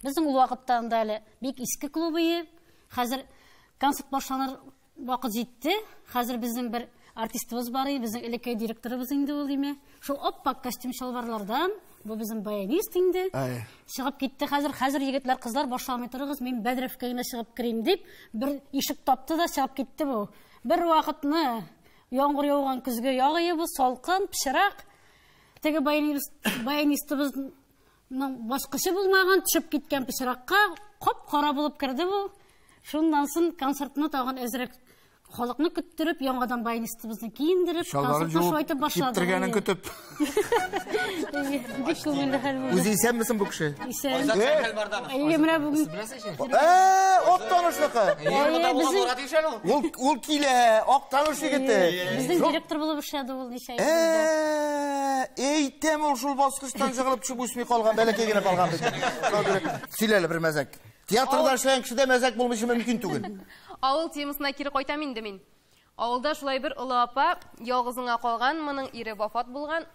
Безнең ул вакытта анда әле бик иске клуб ие. Хәзер концерт башланыр вакыт җитте. Хәзер безнең бер артистыбыз бар иде, безнең элекке директорыбыз инде ул име. Шул аппак костюм чалбарлардан, бу безнең баянист инде. Чыгып китте хәзер. Хәзер егетләр, кызлар башламый торыгыз, мин бәдрәфкә генә чыгып керим дип, бер ишек тапты да чыгып китте бу. Бер вакытны яңгыр яуган көзге ягы бу, салкын, пычрак. Теге баянистыбызның баскычы булмаган, төшеп киткән пычракка, кап-кара булып керде бу. Шуннан соң концертны тагын әзрәк халыкны көттереп, яңадан баянистыбызны киендереп, концертны шулай итеп башладык. Киптергәнен көтеп. Бик күңелле хәл булды. Үзе исәнме соң бу кеше? Исән. Әйе, менә бүген. Актанышныкы. Ул килә, Актаныш егете. Безнең директор булып эшләде ул ничә ел. Әйтәм, ул шул баскычтан жыгылып төшеп үсми калган, бәләкәй генә калган бит. Сөйлә әле бер мәзәк. Театрда эшләгән кешедә мәзәк булмыйча мөмкин түгел. Авыл темасына кире кайтам инде мин. Авылда шулай бер олы апа ялгызыңа калган, моның ире вафат булган.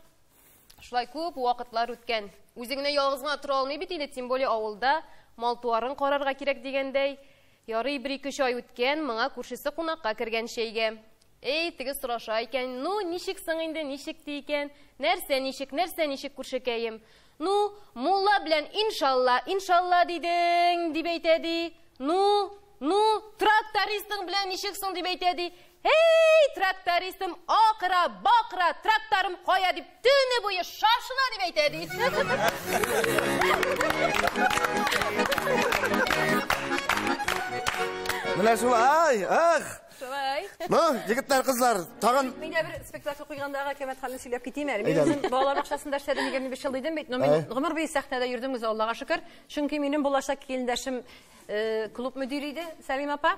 Шулай күп вакытлар үткән. Үзе генә ялгызыңа тора алмый бит инде, тем более авылда мал-туарын карарга кирәк дигәндәй. Ярый бер-ике ай үткән, моңа күршесе кунакка кергән чәйгә. Эй, теге сораша икән, ну, ничек соң инде, ничек ди икән? Нәрсә ничек, нәрсә ничек күршекәем? Ну, мулла белән иншалла, иншалла дидең, дип әйтә ди. Ну, ну, трактористың белән ничек соң дип әйтә ди. Эй, трактористым, акыра, бакыра, тракторым кая дип төне буе шашына дип әйтә ди. Менә шулай, ах. Шулай. Ну, егетләр, кызлар, тагын Мин дә бер спектакль куйгандагы әкәмәт хәлне сөйләп китим әле. Мин үзем балалар бакчасында эшләдем 25 ел дидем бит, но мин гомер буе сәхнәдә йөрдем үзе, Аллага шөкер. Чөнки минем булачак килендәшем клуб мөдире иде, Сәлим апа.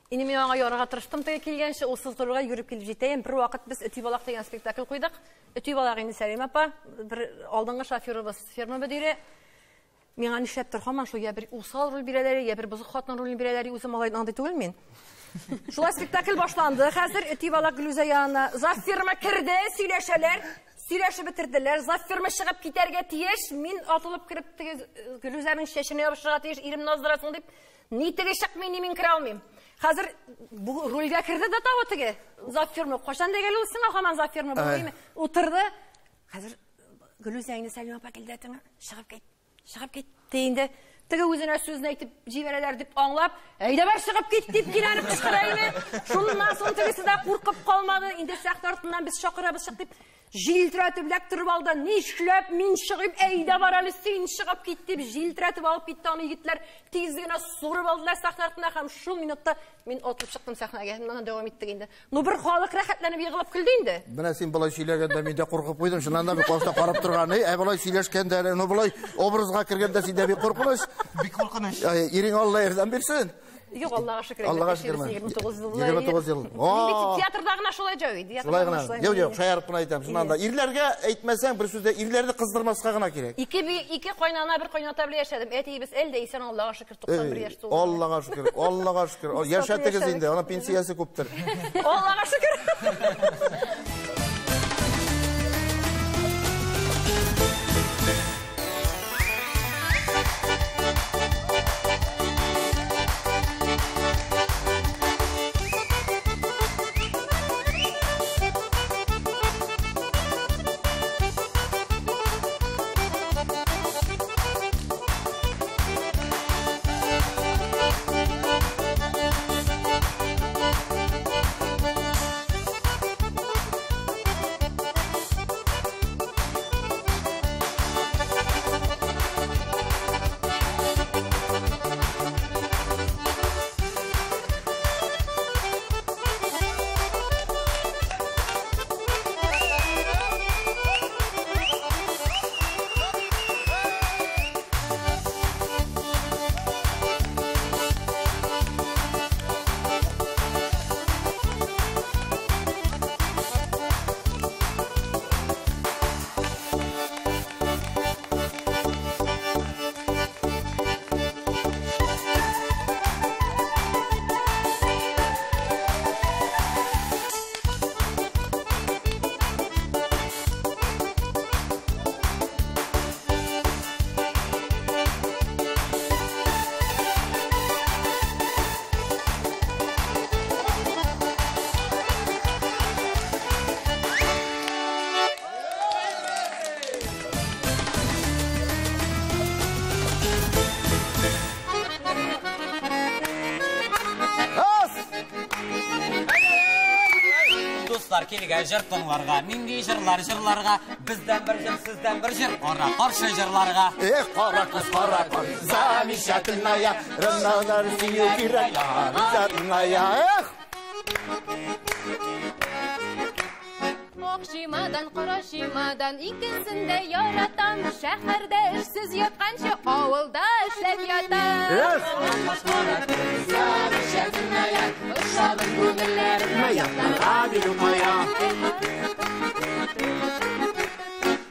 Инде мин аңа ярырга тырыштым теге килгәнче, ул сызгыруга йөреп килеп җитәем. Бер вакыт без Өти балак дигән спектакль куйдык. Өти балак инде Сәлим апа, бер алдынгы шоферыбыз, ферма мөдире. Миңа нишләптер һаман шул я бер усал роль бирәләр, я бер бозык хатын ролен бирәләр, үзем алай андый түгел мин. Шулай спектакль башланды. Хәзер Өти балак Гөлүзә янына завфирма керде, сөйләшәләр, сөйләшеп бетерделәр. Завфирма чыгып китәргә тиеш, мин атылып кереп теге Гөлүзәнең чәченә ябышырга тиеш, иремне аздырасың дип, ни теге чыкмый, ни мин керә алмыйм. Хәзер бу рольгә керде дә тагы теге завфирма. Кайчан дигән ул сиңа һаман завфирма булмыймы? Утырды. Хәзер Гөлүзә инде Сәлимә апа килде, чыгып кит. Чыгып китте инде. Теге үзенә сүзен әйтеп җибәрәләр дип аңлап, әйдә бар чыгып кит дип кинәнеп кычкыра иде. Шуннан соң тегесе дә куркып калмады. Инде сәхнә артыннан без чакырабыз чык дип җилтерәтеп эләктереп алды. Нишләп мин чыгыйм, әйдә бар әле син чыгып кит дип җилтерәтеп алып китте аны егетләр. Тиз генә сурып алдылар сәхнә артына һәм шул минутта мин атылып чыктым сәхнәгә. Моннан дәвам иттек инде. Ну бер халык рәхәтләнеп егылып көлде инде. Менә син болай сөйләгәндә мин дә куркып куйдым. Чыннан да бик башта карап торган, ә болай сөйләшкәндә, ну болай образга кергәндә син дә бик куркыныч. Бик куркыныч. Ирең Алла ярдәм бирсен. Юк, Аллага шөкер. Аллага шөкер. 29 ел. 29 ел. Мин театрда гына шулай җавый. Шулай гына. Юк, юк, шаярып кына әйтәм. Чыннан да ирләргә әйтмәсәң, бер сүздә ирләрне кыздырмаска гына кирәк. Ике кайнана, бер кайната белән яшәдем. Әтиебез әле дә исән, Аллага шөкер, 91 яшь тулды. Аллага шөкер, Аллага шөкер. Яшәтегез инде, аның пенсиясе күптер. Аллага шөкер. дуслар килгән җыр тыңларга. Нинди җырлар җырларга? Бездән бер җыр, сездән бер җыр. Кара каршы җырларга. Эх, кара күз, кара күз, замечательная, Россию кирәк, замечательная, эх! Ак чемодан, кара чемодан, икесен дә яратам. Шәһәрдә эшсез ятканчы, авылда эшләп ятам. Эх! Замечательная, ошадың күңелләремә, ятларга бирү кая.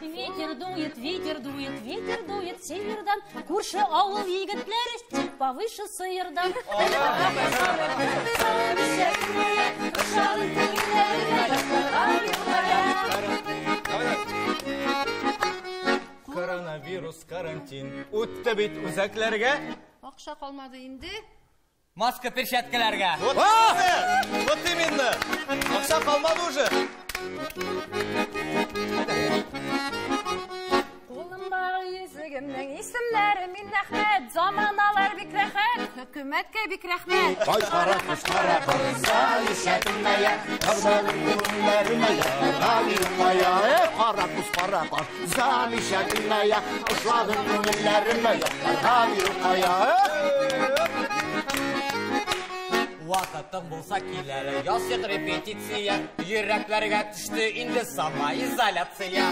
Ветер дует, ветер дует, ветер дует севердан. Күрше авыл егетләре чик повыше сыердан. Замечательная, ошадың күңелләремә, ятларга бирү кая. Коронавирус, карантин. Үтте бит үзәкләргә. Акча калмады инде. Маска перчаткаларга. Вот именно! Вот именно! Акча калмады уже. Кулымдагы йөзегемнең исемнәре Миннәхмәт, заманалар бик рәхәт, хөкүмәткә бик рәхмәт. Ай, кара күз, кара күз, замечательная, ошадың күңелләремә, ятларга бирү кая. Эх, кара күз, кара күз, замечательная, ошадың күңелләремә, ятларга бирү кая. Эх! Вакытың булса киләр, ясыйк репетиция, йөрәкләргә төште инде самоизоляция.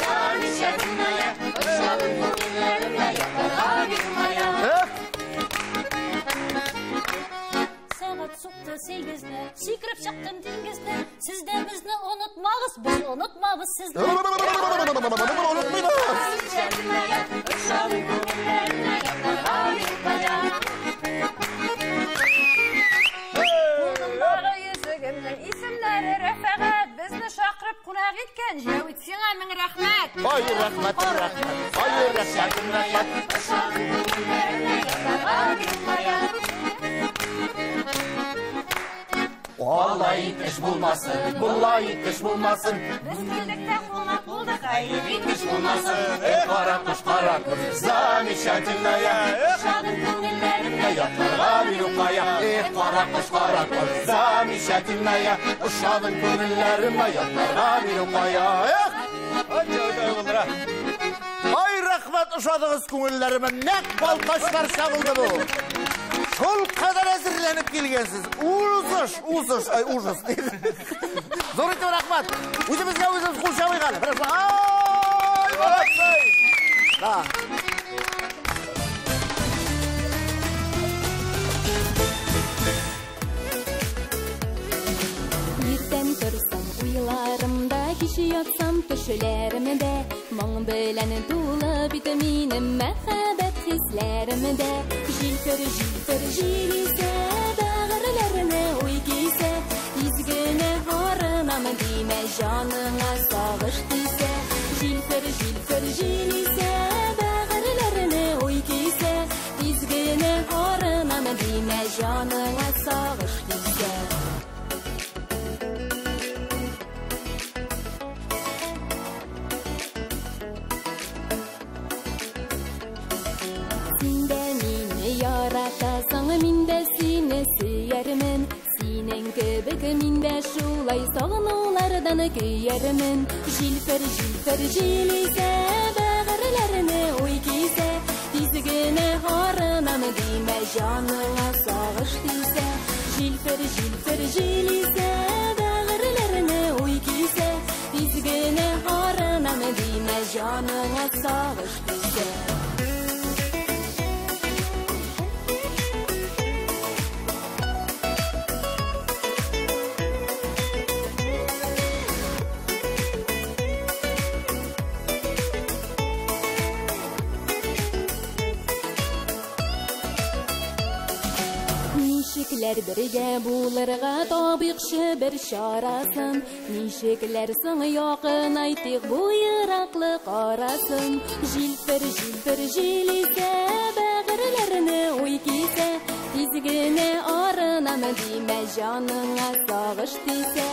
Замечательная, ошадың күңелләремә, ятларга бирү кая. Эх! Сәгать сукты 8-не, сикереп чыктым диңгезне. Сез дә безне онытмагыз, без онытмабыз сезне. Онытмыйбыз! Замечательная, ошадың күңелләремә, ятларга бирү кая. Кулымдагы йөзегемнең исемнәре Рәфәгать, безне чакырып кунак иткән Җәвит сиңа мең рәхмәт. Ай, рәхмәт, рәхмәт, ай, рәхмәт, рәхмәт. Ошадың күңелләремә, ятларга бирү кая. Алай итеш булмасын, булай итеш булмасын. Без килдек тә кунак булдык, Әйе, итеш булмасын. Эх, кара кош, кара кош, замечательная, Ошадың күңелләремә, ятларга бирү кая. Эх, кара кош, кара кош, замечательная, ошадың күңелләремә, ятларга бирү кая. Эх! Ай, Җәвит абый булдыра. Ай, рәхмәт, ошадыгыз күңелләремә, нәкъ Балтачларча булды бу. Шул кадәр әзерләнеп килгәнсез. Узыш, узыш, ай, ужас. Зур итеп рәхмәт. Үзебезгә үзебез кул чабыйк әле. Бераз. Ай, молодцы! Да. Иртән торсам уйларымда, кич ятсам төшләремдә, моң белән тулы бит минем мәхәббәт хисләремдә. Җилфер, җилфер, җил исә, бәгырьләрне уй кисә, тиз генә арынам димә, җаныңа сагыш тисә. Җилфер, җилфер, җил исә, бәгырьләрне уй кисә, тиз генә арынам димә, җаныңа сагыш тисә. Син дә мине яратасың, мин дә сине сөярмен. Синең кебек мин дә шулай сагынулардан көярмен. Җилфер, җилфер, җил исә, бәгырьләрне уй кисә, тиз генә арынам димә, җаныңа сагыш тисә. Җилфер, җилфер, җил исә, бәгырьләрне уй кисә, тиз генә арынам димә, җаныңа сагыш тисә. Ничекләр бергә булырга табыйкчы бер чарасын, ничекләр соң якынайтыйк бу ераклык арасын. Җилфер, җилфер, җил исә, бәгырьләрне уй кисә, тиз генә арынам димә, җаныңа сагыш тисә.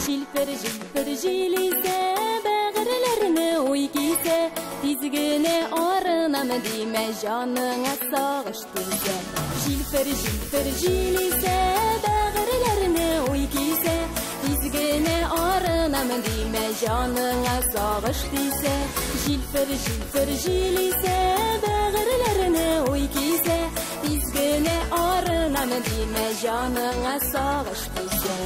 Җилфер, җилфер, җил исә, бәгырьләрне уй кисә, тиз генә арынам димә, җаныңа сагыш тисә. Җилфер, җилфер, җил исә, бәгырьләрне уй кисә, Арынам димә, җаныңа сагыш тисә. Җилфер-җилфер җил исә, бәгырьләрне уй кисә. Тиз генә арынам димә, җаныңа сагыш тисә.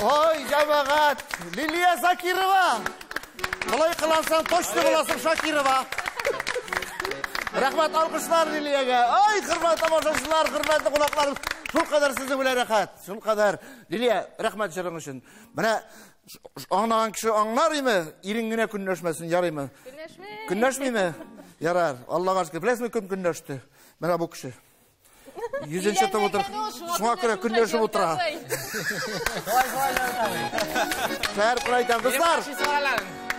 Ой, җәмәгать, Лилия Закирова. Болай кылансаң, точно буласың Шакирова. Рәхмәт алкышлар Лилиягә. Ай, хөрмәтле тамашачылар, хөрмәтле кунаклар. Шул кадәр сезнең белән рәхәт, шул кадәр. Лилия, рәхмәт җырың өчен. Менә аңлаган кеше аңлар име? Ирең генә көнләшмәсен, ярыймы? Көнләшми. Көнләшмиме? Ярар, Аллага шөкер. Беләсезме кем көнләште? Менә бу кеше. Йөзен чытып утыр. Шуңа күрә көнләшеп утыра. Шәһәр әйтәм, дуслар.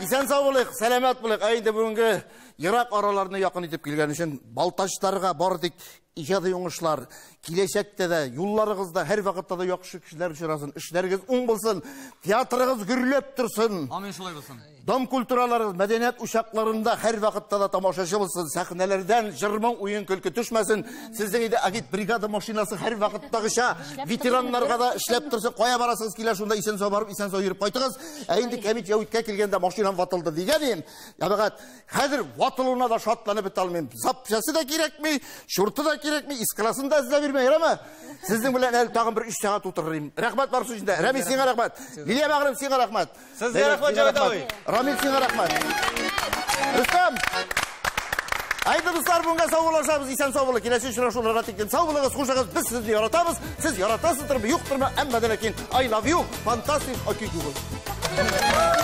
Исән сау булыйк, сәламәт булыйк. Ә инде бүгенге ерак араларны якын итеп килгән өчен Балтачларга бары тик иҗади уңышлар, киләчәктә дә юлларыгызда һәр вакытта да яхшы кешеләр очрасын, эшләрегез уң булсын, театрыгыз гөрләп торсын. Амин, шулай булсын. Дом культуралары, мәдәният учакларында һәр вакытта да тамашачы булсын, сәхнәләрдән җыр-моң, уен, көлке төшмәсен. Сезнең инде агит бригада машинасы һәр вакыттагыча ветераннарга да эшләп торсын. Кая барасыгыз килә, шунда исән сау барып, исән сау йөреп кайтыгыз. Ә инде кәмит Җәвиткә килгәндә машинам ватылды дигән идем. Җәмәгать, хәзер ватылуына да шатланып бетә алмыйм. Запчасы да кирәкми, чурты да кирәкми, искрасын да эзләп йөрмә, ярамы? Сезнең белән әле тагын бер 3 сәгать утырыр идем. Рәхмәт барысы өчен дә. Рәмис, сиңа рәхмәт. Лилия бәгърем, сиңа рәхмәт. Сезгә рәхмәт, Җәвит абый. Рамил, сиңа рәхмәт. Рөстәм. Әйдә, дуслар, бүгенгә саубуллашабыз. Исән сау булыгыз. Киләсе очрашуларга тиклем сау булыгыз, хушыгыз. Без сезне яратабыз. Сез яратасыздырмы, юктырмы, әмма дә ләкин I love you. Fantastic. Okay, Google.